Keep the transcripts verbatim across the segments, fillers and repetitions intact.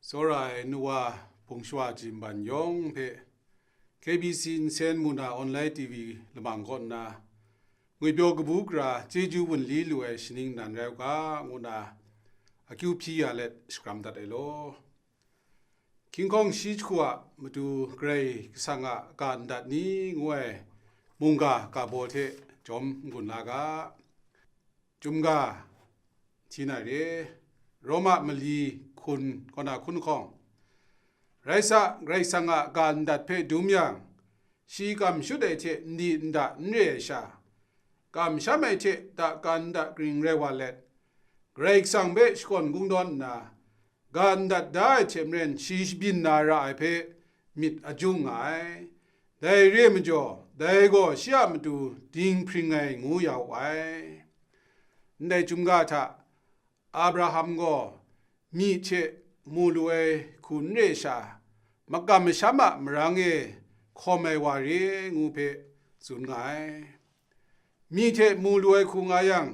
Tsawra ai nu wa hpung shawa ji mban yawng hpe K B C nsen mu na online T V lamang kaw nna, ngwipyaw kabu gara chyeju wunli lu ai shaning nan rai u ga, ngu na akyu hpyi ya let shakram dat ai law. Hkying hkawng shi jahku a matu Karai Kasang a ga ndat ni ngu ai mungga ga baw hte jawm n-gun la ga. Chyum ga, hti na re, Roma mali hkun kaw na hkun hkawng. Rai sa, Karai Kasang a ga ndat hpe dum yang, shi kam shut ai hte n di n da n re ai sha, kamsham ai hte da kan da kring rai wa let, Karai Kasang hpe shakawn kungdawn nna, ga ndat da ai hte maren shi shabyin na ra ai hpe myit a jung nga ai. Dai re ai majaw, dai gaw shi a matu dinghpring ai ngu ya wu ai. Ndai chyum ga hta, Abraham gaw myi hte mu lu ai hku n re sha, makam masham a marang e hkawm ai wa re ngu hpe tsun nga ai. Myi hte mu lu ai hku nga yang,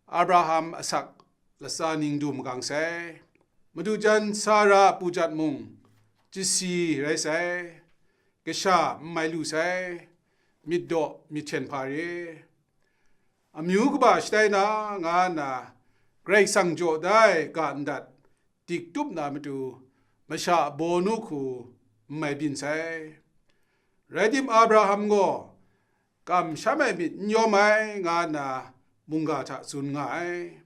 Abraham asak latsa ning du magang sai. Madu jan Sara a pujat mung chyasi rai sai, kasha n mai lu sai, myit daw myit hten hpa re. Amyu kaba shatai na nga nna, Karai Kasang jaw da ai ga ndat dik tup na matu, masha a baw nu hku n mai byin sai. Rai tim, Abraham gaw kamsham ai myit n yawm ai, nga nna mungga hta tsun nga ai.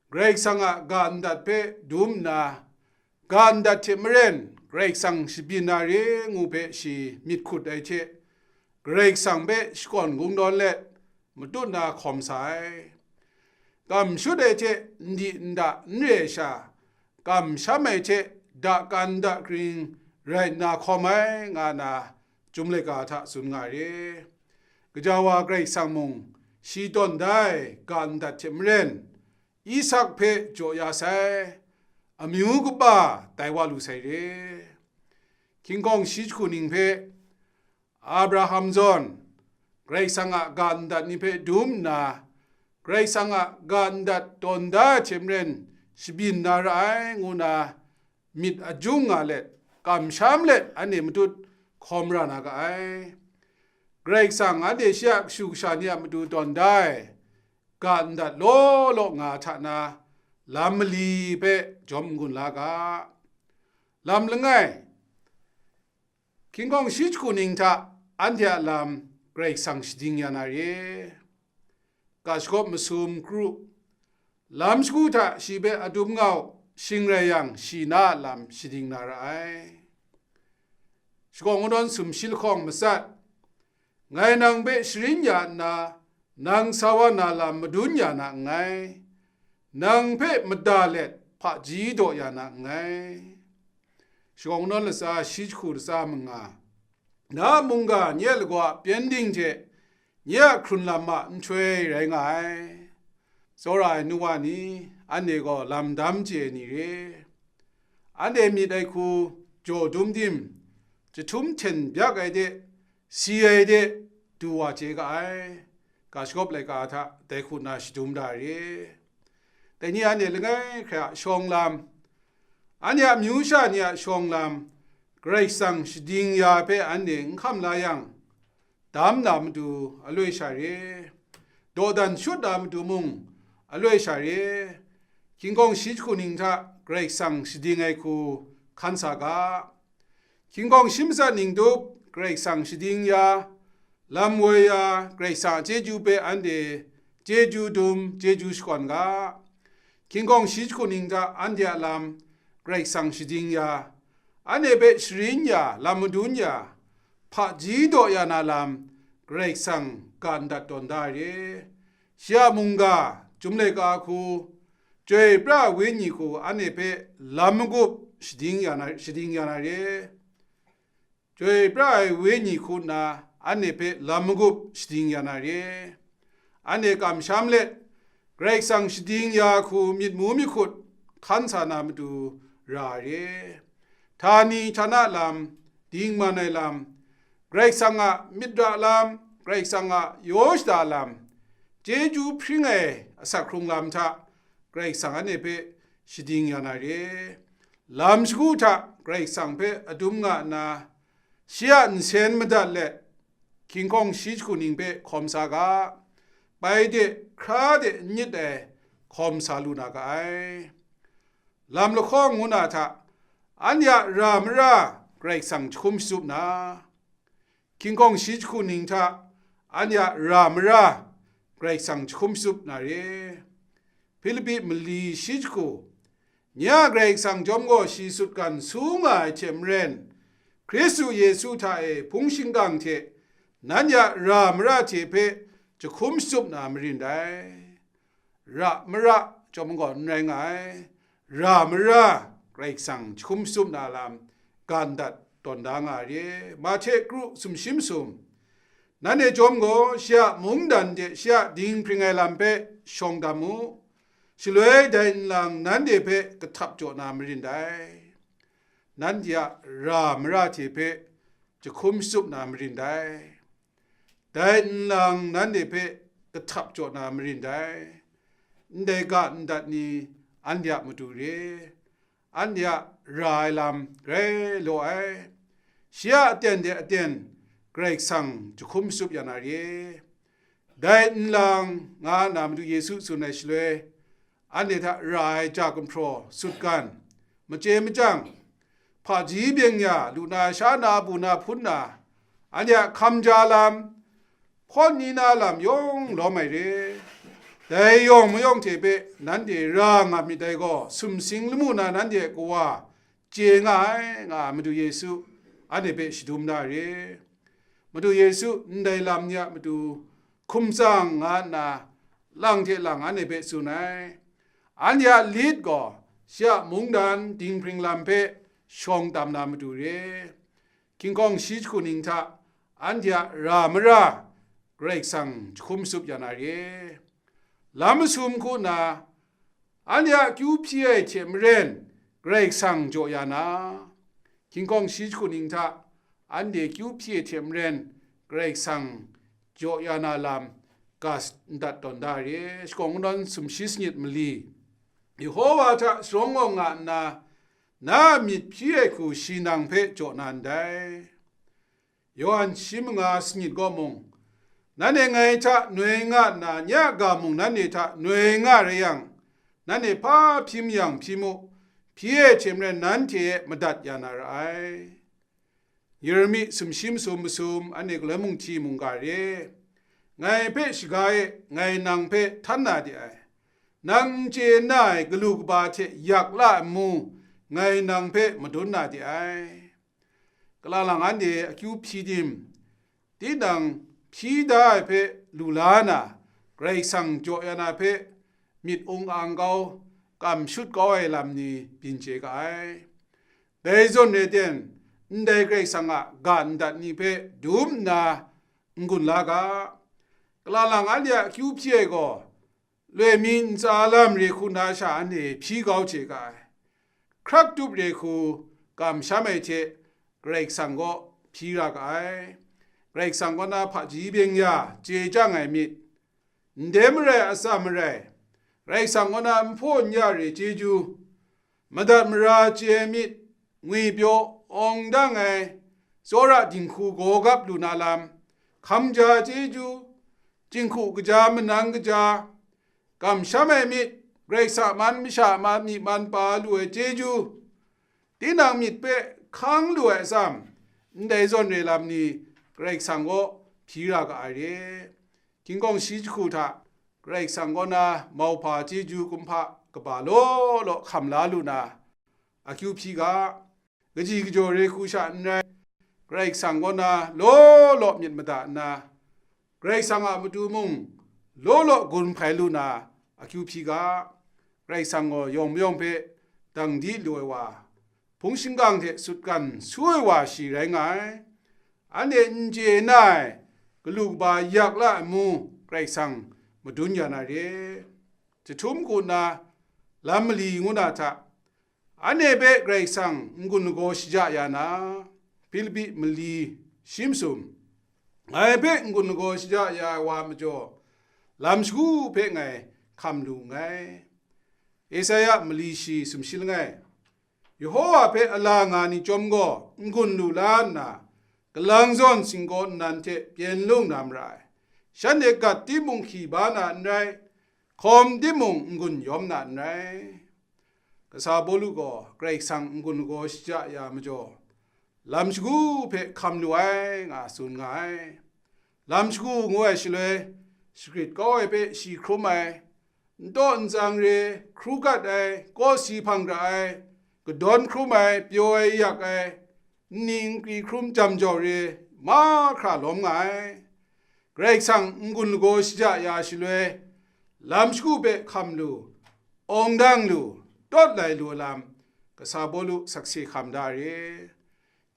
Karai Kasang a ga ndat hpe dum nna, ga ndat hte maren Karai Kasang shabyin na re ngu hpe shi myit hkut ai hte, Karai Kasang hpe shakawn kungdawn let, matut na hkawm sa ai. Kam shut ai hte n di n da n re ai sha, kam sham ai hte da kan da kring rai nna hkawm ai, nga na Chyum laika hta tsun nga re. Gaja wa Karai Kasang mung, shi tawn da ai ga ndat hte maren, Isak hpe jaw ya sai, amyu kaba tai wa lu sai re. Hkying hkawng shi jahku ning hpe, Abraham zawn, Karai Kasang a ga ndat ni hpe dum nna, Karai Kasang a ga ndat tawn da ai hte maren shabyin na ra ai, ngu na myit a jung nga let, kamsham let anhte matut hkawm ra na ga ai. Karai Kasang anhte shi a kashu kasha ni a matu tawn da ai ga ndat law law nga hta na lam mali hpe jawm n-gun la ga. Lam langai, Hkying hkawng shi jahku ning hta anhte a lam Karai Kasang shading ya na re. Ga shagawp masum kru, lam shagu hta shi hpe adum ngau shing rai yang, shi na a lam shading na ra ai. Shakawn kungdawn sumshi lahkawng matsat, ngai nang hpe sharin ya nna, nang sa wa na lam madun ya na nngai, nang hpe mada let hpaji daw ya na nngai. Shakawn kungdawn latsa shi jahku latsa manga, na mungga nye lagaw a pyengdin hte nye a hkrun lam a nhtoi rai nga ai. Tsawra ai nu wa ni, anhte gaw lam dam chye ai ni re. Anhte myit ai hku jaw dum tim, jahtum hten byak ai de, si ai de, du wa chye ga ai. Ga shagawp laika hta dai hku na shadum da re. Dai ni anhte langai hkrai a shawng lam, anhte a amyu sha ni a shawng lam, Karai Kasang shading ya hpe anhte n hkam la yang, dam na matu aloi sha re, dawdan shut na matu mung aloi sha re, Hkying hkawng shi jahku ning hta Karai Kasang shading ai hku hkan sa ga. Hkying hkawng shi matsat ning tup Karai Kasang shading ya, lam woi ya, Karai Kasang a chyeju hpe anhte chyeju dum, chyeju shakawn ga. Hkying hkawng shi jahku ning hta anhte a lam Karai Kasang shading ya, anhte hpe sharin ya, lam madun ya, hpaji daw ya na lam Karai Kasang ga ndat tawn da ai re. Shi a mungga, Chyum laika hku, Chyoi pra ai Wenyi hku anhte hpe lam magup shading ya na, shading ya na re. Chyoi pra ai Wenyi hku nna anhte hpe lam magup shading ya na re. Anhte kamsham let, Karai Kasang shading ya hku myit mu myit hkut hkan sa na matu ra ai re. Htani htana lam, dingman ai lam, Karai Kasang a myit ra lam, Karai Kasang a yaw shada lam, chyeju hpring ai asak hkrung lam hta Karai Kasang anhte hpe shading ya na re. Lam shagu hta Karai Kasang hpe adum nga nna, shi a nsen madat let, hkinghkawng shi jahku ning hpe hkawm sa ga, bai de, hkra de n myit ai hkawm sa lu na ga ai. Lam lahkawng ngu na hta, anhte a ra mara Karai Kasang jahkum shatup na, hkinghkawng shi jahku ning hta anhte a ra mara Karai Kasang jahkum shatup na re. Hpilipi mali shi jahku, nye a Karai Kasang chyawm gaw shi sutgan su nga ai hte maren, Hkristu Yesu hta e hpung shingkang hte nanhte a ra mara hte hpe jahkum shatup na marin dai. Ra mara chyawm gaw n rai nga ai, ra mara Karai Kasang jahkum shatup na lam ga ndat tawn da nga ai re. Mahte kru sumshi masum, nanhte chyawm gaw shi a mungdan hte shi a dinghpring ai lam hpe shawng dam u, shaloi dai nlang nanhte hpe kahtap jaw na marin dai. Nanhte a ra mara hte hpe jahkum shatup na marin dai. Dai nlang nanhte hpe kahtap jaw na marin dai. Ndai ga ndat ni anhte a matu re, anhte a ra ai lam grai law ai. Shi a aten de aten Karai Kasang jahkum shatup ya na re. Dai nlang nga na Madu Yesu tsun ai shaloi, anhte hta ra ai ja gumhpraw sutgan, machye machyang, hpaji byeng-ya lu na, sha na, bu na, hpun na, anhte a hkam ja lam, hpawt ni na lam yawng lawm ai re. Dai yawng mayawng hte hpe nanhte ra nga myit dai gaw, sumsing lamu na nanhte a Kawa chye nga ai, nga Madu Yesu anhte hpe shadum da re. Madu Yesu ndai lam ni a matu hkum tsang nga nna, lang hte lang anhte hpe tsun ai. Anhte a lit gaw shi a mungdan dinghpring lam hpe shawng tam na matu re. Hkinghkawng shi jahku ning hta anhte a ra mara Karai Kasang jahkum shatup ya na re. Lam masum hku na, anhte a akyu hpyi ai hte maren Karai Kasang jaw ya na, hkinghkawng shi jahku ning hta anhte akyu hpyi ai hte maren Karai Kasang jaw ya na lam ga ndat tawn da re. Shakawn Kungdawn sumshi sanit mali, Yehova hta sharawng awng nga nna, na a myit hpyi ai hku shi nang hpe jaw na ndai. Yawhan shi manga sanit gaw mung, nanhte ngai hta noi nga nna, nye a ga mung nanhte hta noi nga rai yang, nanhte hpa hpyi mayang hpyi mu, hpyi ai hte maren nanhte e madat ya na ra ai. Yeremi sumshi masum masum, anhte galoi mung hti mungga re. Ngai hpe shaga e, ngai nang hpe htan na de ai. Nang n chye n na ai galu kaba hte yak la ai mu, ngai nang hpe madun na de ai. Kala lang anhte akyu hpyi tim, tinang hpyi da ai hpe lu la na, Karai Kasang jaw ya na hpe myit ung ang kau, kam shut kau ai lam ni byin chye ga ai. Dai zawn re ten, ndai Karai Kasang a ga ndat ni hpe dum nna n-gun la ga. Kala lang anhte a akyu hpyi ai gaw, loi mi ntsa lam re hku na sha anhte hpyi kau chye ga ai. Hkrak tup re hku kamsham ai hte Karai Kasang kaw hpyi ra ga ai. Karai Kasang kaw na hpaji byeng-ya chye chyang ai myit, ndai marai atsam marai, Karai Kasang kaw na nhpaw n-ya re chyeju, madat mara chye ai myit, ngwipyaw awng dang ai, tsawra dinghku gaw gap lu na lam, hkam ja chyeju, jinghku kaja, manang kaja, kamsham ai myit, Karai Kasang man masha man myi man pa lu ai chyeju, tinang myit hpe hkang lu ai atsam, ndai zawn re lam ni Karai Kasang kaw hpyi ra ga ai re. Hkinggawng shi jahku hta Karai Kasang kaw na mauhpa chyeju kumhpa kaba law law hkam la lu na, akyu hpyi ga, kaji kajaw re hku sha n rai, Karai Kasang kaw na law law myit mada nna, Karai Kasang a matu mung law law gun hpai lu na, akyu hpyi ga. Karai Kasang gaw yawng mayawng hpe dang di lu ai wa, hpung shingkang hte sutgan su ai wa shi rai nga ai. Anhte n chye na ai galu kaba yak la ai mu, Karai Kasang madun ya na re. Jahtum ku nna lam mali ngu na hta, anhte hpe Karai Kasang n-gun lagaw shaja ya na, Hpilipi mali shi masum, ngai hpe n-gun lagaw shaja ya ai wa majaw, lam shagu hpe ngai hkam lu nngai. Esaia mali shi sumshi langai, Yehowa hpe a la nga ni chyawm gaw n-gun lu la nna, galang zawn singkaw nnan hte pyen lung na mara ai. Shanhte gat timung hkyi ba na n rai, hkawm timung n-gun yawm na n rai. Kasa Pawlu gaw Karai Kasang n-gun lagaw shaja ya majaw, lam shagu hpe hkam lu ai nga tsun nga ai. Lam shagu ngu ai shaloi, shagrit kau ai hpe shi hkrum ai, ntaw ntsang re, hkru gat ai, kawsi hpang ra ai, kadawn hkrum ai, pyaw ai yak ai, nni nkri hkrum jam jau re, mahkra lawm nga ai. Karai Kasang n-gun lagaw shaja ya shaloi, lam shagu hpe hkam lu, awng dang lu, tawt lai lu a lam, Kasa Pawlu sakse hkam da re.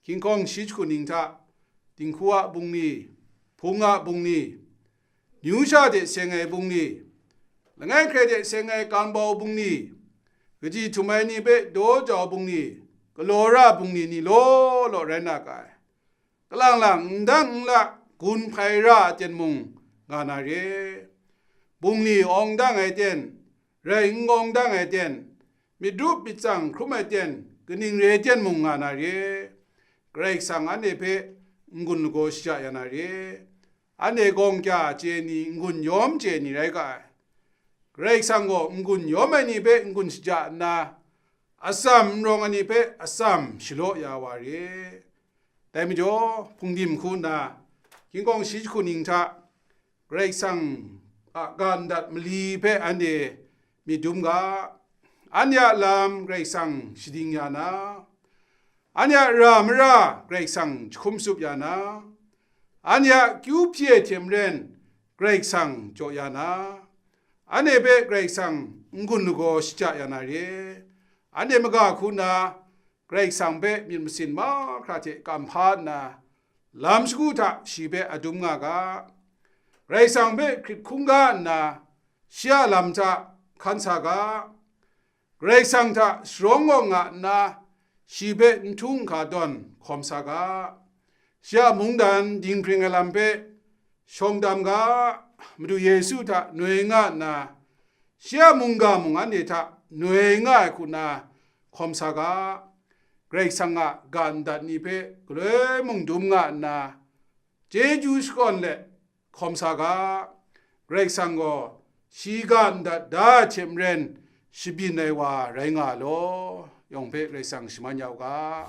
Hkying hkawng shi jahku ning hta, dinghku a bungli, hpung a bungli, myu sha hte seng ai bungli, langai hkrai hte seng ai kambau bungli, kaji htum ai ni hpe daw jau bungli, galaw ra bungli ni law law rai na ga ai. Kalang lang n dang n la gun hpai ra aten mung nga na re. Bungli awng dang ai ten, rai n awng dang ai ten, myit rup myit tsang hkrum ai ten, kaning re ten mung nga na re. Karai Kasang anhte hpe n-gun lagaw shaja ya na re. Anhte gawng kya chye ni, n-gun yawm chye ni rai ga ai. Karai Kasang gaw n-gun yawm ai ni hpe n-gun shaja nna, atsam n rawng ai ni hpe atsam shalaw ya wa re. Dai majaw, hpungdim hku nna, hkying hkawng shi jahku ning hta, Karai Kasang a ga ndat mali hpe anhte myit dum ga, anhte a lam Karai Kasang shading ya na, anhte a ra mara Karai Kasang jahkum tsup ya na, anhte a kyu hpye hte maren Karai Kasang jaw ya na, anhte hpe Karai Kasang n-gun lagaw shaja ya na re, anhte maga hku nna, Karai Kasang hpe myit masin mahkra hte kam hpa nna, lam shagu hta shi hpe adum nga ga. Karai Kasang hpe hkrit hkungga nna, shi a lam hta hkan sa ga. Karai Kasang hta sharawng awng nga nna, shi hpe n htung n hka tawn hkawm sa ga. Shi a mungdan dinghpring ai lam hpe shawng dam ga. Madu Yesu hta noi nga nna, shi a mungga mung anhte hta noi nga ai hku nna hkawm sa ga. Karai Kasang a ga ndat ni hpe galoi mung dum nga nna, chyeju shakawn let hkawm sa ga. Karai Kasang gaw shi ga ndat da ai hte maren shabyin ai wa rai nga law, yawng hpe Karai Kasang shaman ya u ga.